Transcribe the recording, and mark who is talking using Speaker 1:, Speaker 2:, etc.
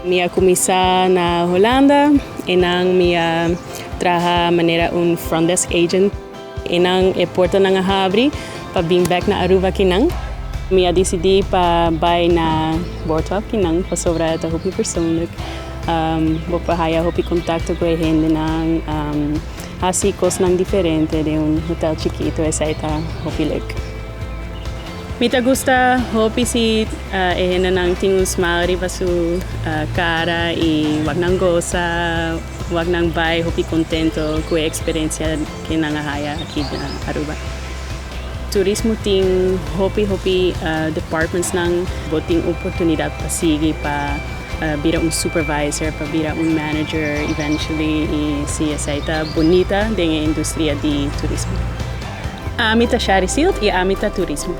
Speaker 1: Mi a cuminsa na Hulanda y nan mi a traha manera un front desk agent. Y nan e portanan a habri pa bin back na Aruba akinan. Mi a dicidi pa bay na Boardwalk kinan pasobra ta hopi persoonlijk. Bo por haya hopi contacto cu e hendenan, haci cosnan diferente den un hotel chikito, esey ta hopi leuk. Mi ta gusta hopi si e hendenan tin un smile riba su cara y wak nan goza, wak nan bay hopi contento cu e experiencia cu nan a haya aki na Aruba. Turismo tin hopi hopi departments nan, bo tin oportunidad pa sigui pa bira un supervisor, pa bira un manager eventually y si esey ta bunita den e industria di turismo. Ami ta Shari Silt y ami ta turismo.